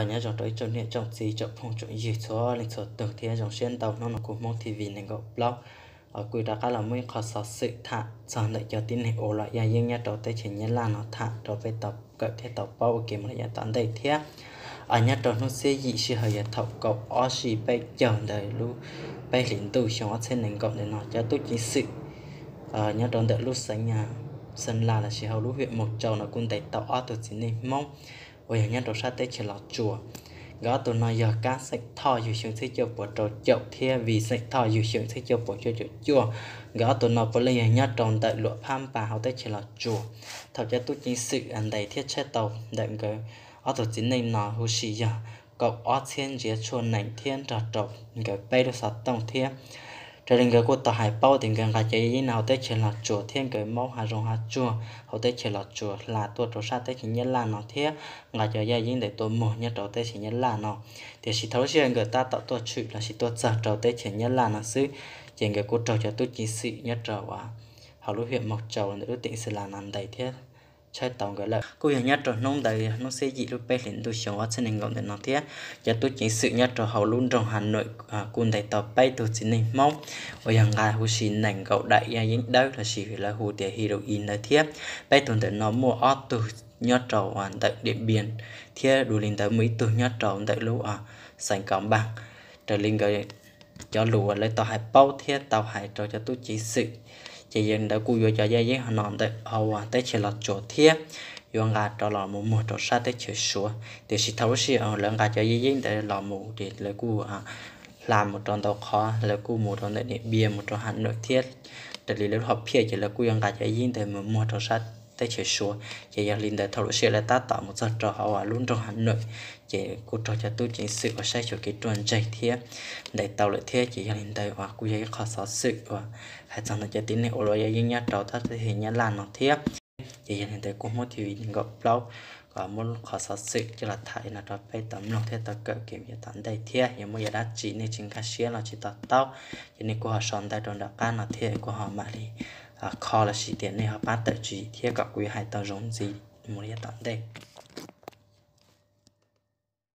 Nyob zoo rau ib tsoom niam tsoom txiv tsoom phooj tsoom ywg txhua leej txhua tus thiab zoo siab ntau, hnub no kuv Hmoob T V nees nkaum plaub kuj rov qab los muaj ib qho xov xwm tham txog ntawm cov tib neeg ua luam yaj yeeb nyob rau teb chaws Nyab Laj no tham rau peb tau kawm thiab tau paub ua ke mus rau yav tom ntej thiab. Nyob rau hnub xiab yim sij hawm yog thaum kaum ob sij peb caug ntawm lub peb hlis ntuj xyoo ob txhiab nees nkaum ntawm no, cov tub ceev xwm nyob rau ntawm lub xeev Xeeb Las lossis hauv lub hiam Moos Tsau no kuj ntes tau ob tug txiv neej Hmoob uas yog nyob rau sab teb chaws Los Tsuas. Nkawd ob tug no yog kab xeem Thoj yug xyoo txhiab cuaj puas rau caum thiab vij xeem Thoj yug xyoo txhiab cuaj puas cuaj caum cuaj. Nkawd ob tug no puav leej yog nyob rau ntawm Luam Phab Npas hauv teb chaws Los Tsuas. Thaum cov tub ceev xwm ntes thiab tshaib tau ntawm nkawd ob tug txiv neej no huv si yog kaum ob txhiab ntsiav tshuaj nees thiab nrog rau nkawd peb lub xov tooj thiab. Raws li nkawd kuj tau hais paub tias nkawd nqa cov yaj yeeb no hauv teb chaws Los Tsuas thiab nkawd maub hav zoov hav tsuag hauv teb chaws Los Tsuas hla tuaj rau sab teb chaws Nyab Laj no thiab nqa cov yaj yeeb ntawd tuaj muag nyob rau teb chaws Nyab Laj no. Tiam sis thaum lub sij hawm nkawd tab tom tuaj tshwm lossis tuaj txog rau teb chaws Nyab Laj no xwb, ces nkawd kuj raug cov tub ceev xwm nyob rau hauv lub hiam Moos Tsau ntawm lub teem Xeeb Las no ntes thiab tshaib tau nkawd lawm. Kuj yog nyob rau hnub ntawd hnub xiab yim lub peb hlis ntuj xyoo ob txhiab nees nkaum ntawm no thiab, cov tub ceev xwm nyob rau hauv lub nroog Hav Nuam kuj ntes tau peb tug txiv neej Hmoob uas yog nqa huv si nees nkaum daim yaj yeeb dawb lossis lawv hu tias heroin ntawd thiab. Peb tug ntawm no muaj ob tug nyob rau ntawm Diam Npias thiab dua li ntawd muaj ib tug nyob rau ntawm lub xeev Kaus Npaas. Raws li nkawd cov lus uas lawv tau hais paub thiab tau hais rau cov tub ceev xwm, ces yog li ntawd kuj yuav cov yaj yeeb no ntawm hauv teb chaws Los Tsuas thiab yuav nqa rov los mus muag rau sab teb chaws Suav. Tiam sis thaum lub sij hawm lawv nqa cov yaj yeeb ntawd los mus ces lawv kuj hla mus rau ntau qhov, lawv kuj mus rau ntawm Diam Npias mus rau Hav Nuam thiab. Raws li lawv lub hom phiaj ces lawv kuj yuav nqa cov yaj yeeb ntawd mus muag rau sab teb chaws Suav. Ces yog li ntawd thaum lub sij hawm lawv tab tom mus txog rau hauv lub nroog Hav Nuam, ces kuj raug cov tub ceev xwm uas saib xyuas kev ruaj ntseg thiab ntes tau lawm thiab. Ces yog li ntawd uas kuj yog ib qho xov xwm uas hais txog ntawm cov tib neeg ua luam yaj yeeb nyob rau teb chaws Nyab Laj no thiab. Ces yog li ntawd kuv Hmoob T V nees nkaum plaub kom muab qhov xov xwm coj los tham li no rau peb tau mloog thiab tau kawm kev yav tom ntej thiab. Yog muaj yam dab tsi nej tsis nkag siab los tsis to taub, ces nej kuj ho sau ntawv rau nram qab no thiab kuv ho mam li kho lossis tias nej ho pab tawm tswv yim thiab kom kuv yuav hais tau zoo ntxiv mus li yav tom ntej.